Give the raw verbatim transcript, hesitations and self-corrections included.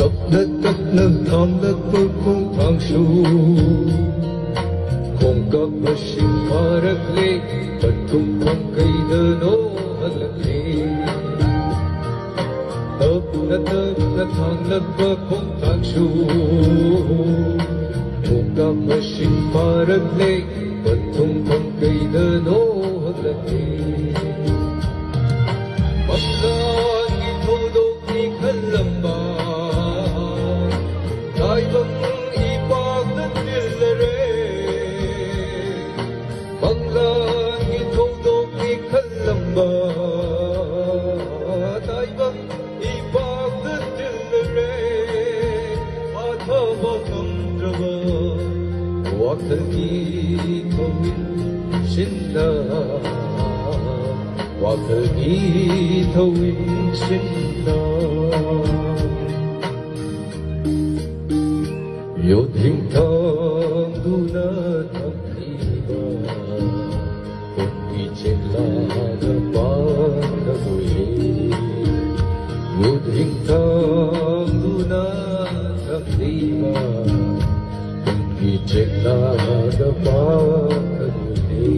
ꯇꯞꯅ ꯇꯞꯅ ꯊꯥꯡꯂꯛꯄ ꯈꯣꯡꯊꯥꯡꯁꯨ ꯈꯣꯡꯀꯥꯞ ꯃꯁꯤꯡ ꯐꯥꯔꯛꯂꯦ, ꯄꯟꯊꯨꯡꯐꯝ ꯀꯩꯗꯅꯣ ꯍꯜꯂꯛꯂꯦ꯫ ꯇꯞꯅ ꯇꯞꯅ ꯊꯥꯡꯂꯛꯄ ꯈꯣꯡꯊꯥꯡꯁꯨ ꯈꯣꯡꯀꯥꯞ ꯃꯁꯤꯡ ꯐꯥꯔꯛꯂꯦ, ꯄꯟꯊꯨꯡꯐꯝ ꯀꯩꯗꯅꯣ ꯍꯜꯂꯛꯂꯦ꯫ ꯃꯪꯂꯥꯟꯒꯤ ꯊꯧꯗꯣꯛꯅꯤ ꯈꯜꯂꯝꯕ ꯇꯥꯏꯕꯪ ꯏꯄꯥꯛꯇ ꯇꯤꯜꯂꯔꯦ꯫ ꯃꯪꯂꯥꯟꯒꯤ ꯊꯧꯗꯣꯛꯅꯤ ꯈꯜꯂꯝꯕ ꯇꯥꯏꯕꯪ ꯏꯄꯥꯛꯇ ꯇꯤꯜꯂꯔꯦ꯫ ꯐꯥꯊꯕ ꯉꯝꯗ꯭ꯔꯕ ꯋꯥꯈꯜꯒꯤ ꯊꯧꯔꯤꯁꯤꯟꯅ, ꯋꯥꯈꯜꯒꯤ ꯊꯧꯔꯤꯁꯤꯟꯅ ꯌꯣꯠ ꯍꯤꯡꯊꯥꯡꯗꯨꯅ ꯊꯝꯂꯤꯕ ꯄꯨꯡꯒꯤ ꯆꯦꯛꯂꯥꯒ ꯄꯥꯈ꯭ꯔꯕꯣꯏ꯫ ꯌꯣꯠ ꯍꯤꯡꯊꯥꯡꯗꯨꯅ ꯊꯝꯂꯤꯕ ꯄꯨꯡꯒꯤ ꯆꯦꯛꯂꯥꯒ ꯄꯥꯈ꯭ꯔꯕꯣꯏ꯫